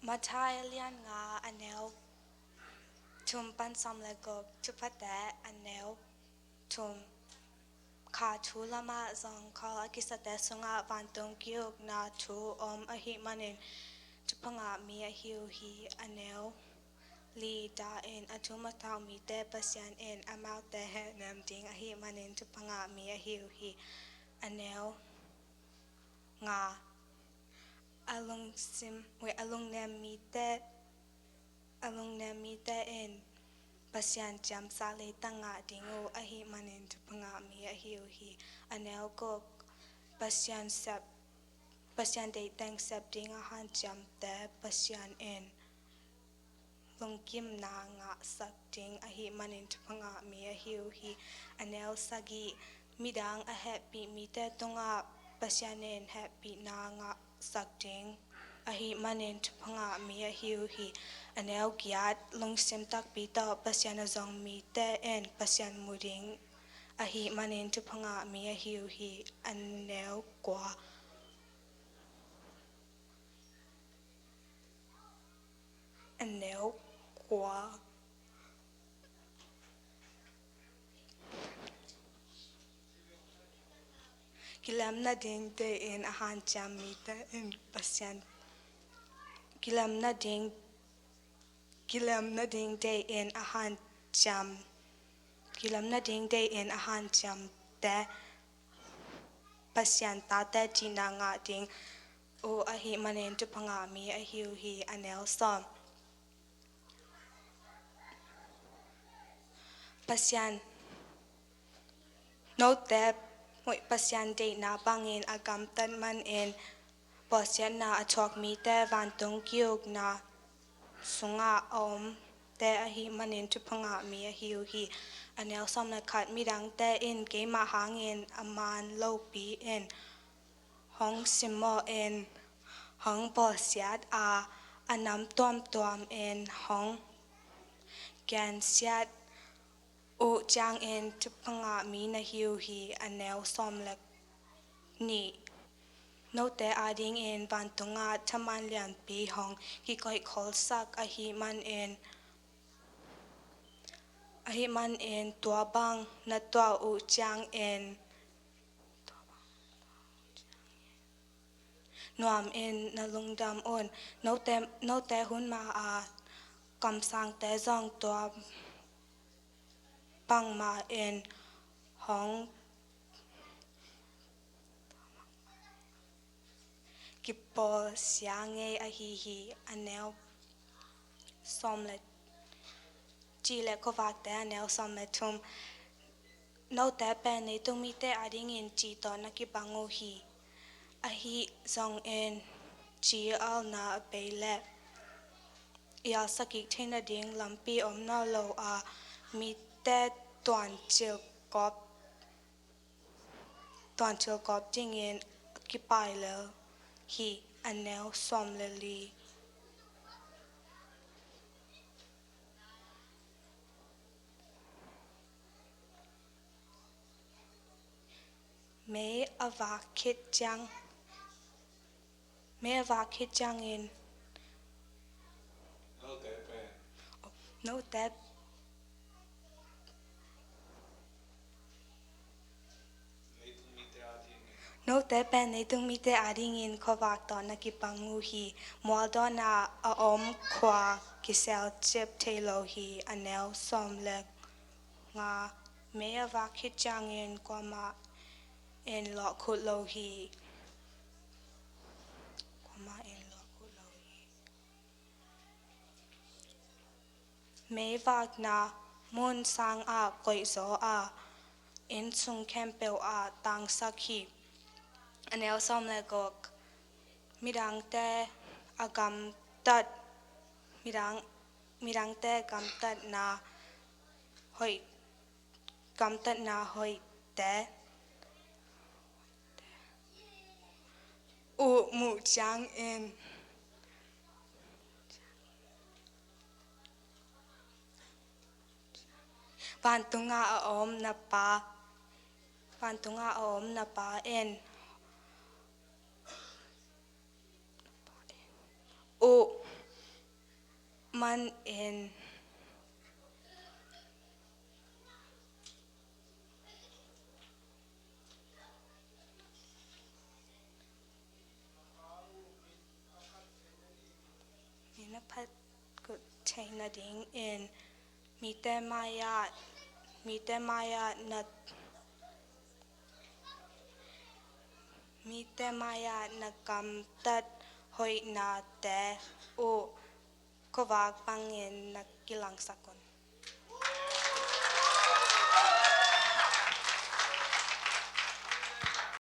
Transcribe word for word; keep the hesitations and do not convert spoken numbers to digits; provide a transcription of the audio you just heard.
Matthai a lian nga, a neu thum pan sawm le guk. Thuphate a neu thum. Kha thu lamah zong khol a kisate sungah vantung ki-ukna thu om ahih manin thupha ngah mi ahi uh hi. A neu li, dahin a thum a thau mite Pasian in amaute hehnem ding ahih manin thupha ngah mi ahi uh hi. A neu nga, a lungsim, wei, a lungnem mite, a lungnem mite in Pasian ciamsa leitang ngah ding uh ahih manin thupha ngah mi ahi uh hi. A neu guk, Pasian sep, Pasian deih teng sep ding a hanciamte Pasian in lungkimna ngahsak ding ahih manin thupha ngah mi ahi uh hi. A neu sagih, midang a hehpih mite tungah Pasian in hehpihna ngahsak ding ahih manin thupha ngah mi ahi uh hi. A neu giat, lungsim takpi tawh Pasian a zong mite in Pasian mu ding ahih manin thupha ngah mi ahi uh hi. A neu kua, a neu kua, kilemna ding deihin a hanciam mite in Pasian, kilemna ding, kilemna ding deihin a hanciam, kilemna ding deihin a hanciamte Pasian tate cihna ngah ding uh ahih manin thupha ngah mi ahi uh hi. A neu sawm, Pasian, note, Pasian deihna bangin a gamtat manin bawlsiatna a thuak mite vantung ki-ukna sungah a omte ahih manin thupha ngah mi ahi uh hi. A neu sawm le khat, midangte in keimah hangin a man lopi in hong simmawh in, hong bawlsiat a, a nam tuamtuam in hong gensiat uh ciangin thupha ngah mi na hi uh hi. A neu sawm le nih, note adingin vantungah thaman lianpi hong kikoihkholsak ahih manin, ahih manin tua bang na tuah uh ciangin nuamin na lungdam un. Note, note hun ma-a kamsangte zong tua bangmah in hong kipawlsia ngei ahi hi. A neu sawm le, Ci le Khuavakte a neu sawm le thum. Note pen leitung mite adingin ci tawh na kibang uh hi. Ahi zongin ci alna a bei leh i alsa kik theih nading lampi om nawn lo a, mite tuancil kawp, tuancil kawp dingin a kipai lel hi. A neu sawm le li. Mei a vak khit ciang, mei a vak khit ciangin note pen, note, note pen leitung mite adingin khuavak tawh na kibang uh hi. Mualdawnah a om khua kiselcip thei lo hi. A neu sawm le nga. Mei a vak khit ciangin kuamah in lawhkhut lo hi. Kuamah in lawhkhut lo hi. Meivakna mun sangah koihzaw a, inn sung khempeuh ah tangsak hi. A neu sawm le guk. Midangte a gamtat, midang, midangte gamtatna hoih, gamtatna hoihte uh muh ciangin vantungah a om na Pa, vantungah a om na Pa in uh manin mi na phat kul thei nadingin mite mai-ah, mite mai-ah na, mite mai-ah na gamtat hoihnate uh khuavak bangin na kilangsak un.